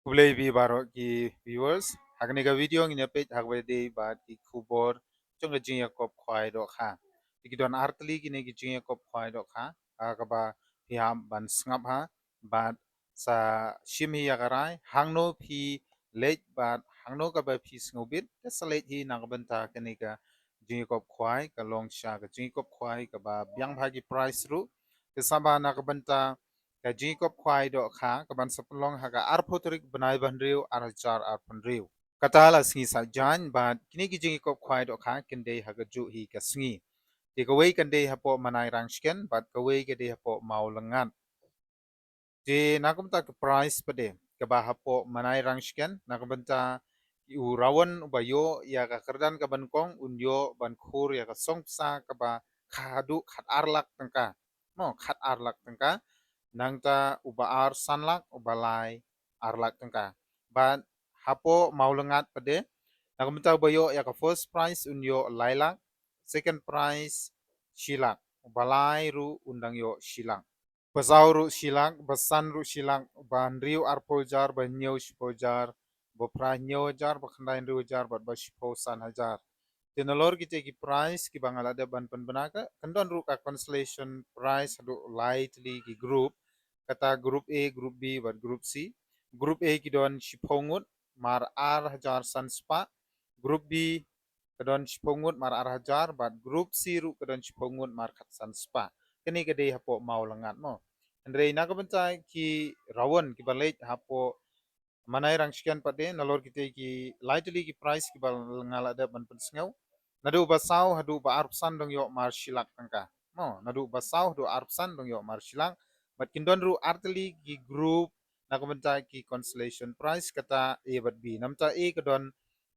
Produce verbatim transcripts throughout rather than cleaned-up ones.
Khublei ïa phi baroh ki viewers. Ha kane ka video ngin ïa peit ha kaba ïadei bad ki khubor jong ka jingïakop khwai dohkha. Te ki don artylli kine ki jingïakop khwai dohkha ha kaba phi hap ban sngap ha bad sa shim hi ïa ka rai hangno phi leit bad hangno kaba phi sngewbit, te sa leit hi na ka bynta kane ka jingïakop khwai, ka long shisha ka jingïakop khwai kaba biang bha ki prize ruh. Te sa ba na ka bynta ka jingïakop khwai dohkha kaban sa pynlong ha ka arphew tarik bnai ba hynriew ar hajar arphew hynriew. Kata la sngi Saitjaiñ bad kine ki jingïakop khwai dohkha kin dei ha kajuh hi ka sngi. Te kawei kan dei hapoh Manai Rangshken bad kawei ka dei hapoh Mawlyngad. Te na ka bynta ka prize pat de kaba hapoh Manai Rangshken, na ka bynta u Rawon uba ïoh ïa ka kyrdan kaba nyngkong un ïoh ban khur ïa ka song pisa kaba khatduh khat ar lak tyngka. Mo, khat ar lak tyngka. Nangta uba ar san lak, uba lai ar lak tyngka. Bad hapoh Mawlyngad pat de, na ka bynta uba ïoh ïa ka first prize un ïoh lai lak, second prize shi lak, uba lai ruh un dang ïoh shi lak. Ba saw ruh shi lak, ba san ruh shi lak, ba hynriew arphew hajar, ba hynñiew shiphew hajar, ba phra hynñiew hajar, ba khyndai hynriew hajar bad ba shiphew san hajar. Te nalor kita ki prize kiba nga la dep ban pynbna, kan don ruh ka consolation prize haduh lai tylli ki group. Kata group A, group B bad group C. Group A ki don shiphew ngut mar ar hajar san spah. Group B ka don shiphew ngut mar ar hajar bad group C ruh ka don shiphew ngut mar khatsan spah. Kane ka dei hapoh Mawlyngad mo. Hynrei na ka bynta ki Rawon kiba leit hapoh Manai Rangshken pat de, nalor kita ki lai tylli ki prize kiba nga la dep ban pynsngew. Naduh ba saw haduh ba arphew san dang ïoh mar shi lak tyngka. Mo, naduh ba saw haduh arphew san dang ïoh mar shi lak. Bad kin don ruh artylli ki group na ka bynta ki consolation prize, kata A bad B. Na bynta A ka don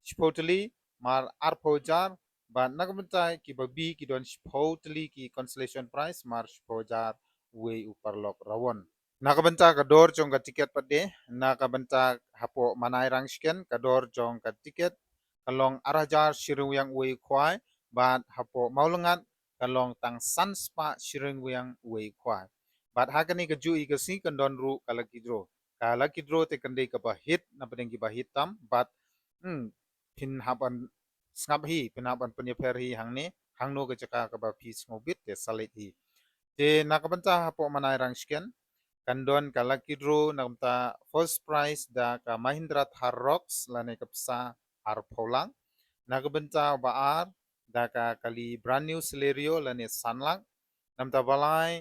shiphew tylli mar arphew hajar bad na ka bynta kiba B ki don shiphew tylli ki consolation prize mar shiphew hajar uwei u paralok Rawon. Na ka bynta ka dor jong ka tiket pat de, na ka bynta hapoh Manai Rangshken ka dor jong ka tiket ka long ar hajar shilling wiang uwei u khwai, bad hapoh Mawlyngad ka long tang san spah shilling wiang uwei u khwai. Bad ha kane kajuh hi ka sngi kan don ruh ka lucky draw. Ka lucky draw te kan dei kaba hit na pdeng kiba hit tam, bad hmm, phin hap ban sngap hi, phin hap ban pynïapher hi hangne, hangno ka jaka kaba phi sngewbit te sa leit hi. Te na ka bynta hapoh Manai Rangshken kan don ka lucky draw na ka bynta first prize da ka Mahindra Thar Roxx lane ka pisa arphew lak. Na ka bynta ba ar da ka kali brand new Celerio lane san lak. Na ka bynta ba lai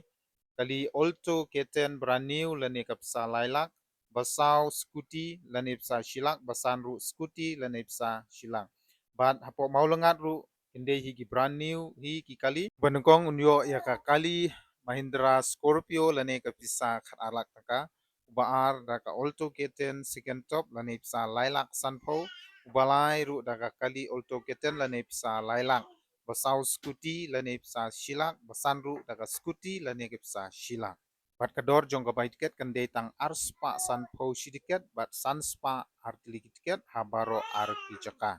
kali Alto K ten brand new lane ka pisa lai lak. Ba saw scooty lane pisa shi lak, ba san ruh scooty lane pisa shi lak. Bad hapoh Mawlyngad ruh kin dei hi ki brand new hi ki kali. Ba nyngkong un ïoh ïa ka kali Mahindra Scorpio lane ka pisa khat ar lak tyngka. Uba ar da ka Alto K ten second top lane pisa lai lak sanphew. Uba lai ruh da ka kali Alto K ten lane pisa lai lak. Ba saw scooty lane pisa shi lak, ba san ruh da ka scooty lane ka pisa shi lak. Bad ka dor jong ka bai tiket kan dei tang ar spah sanphew shi tiket bad san spah artylli ki tiket ha baroh ar ki jaka.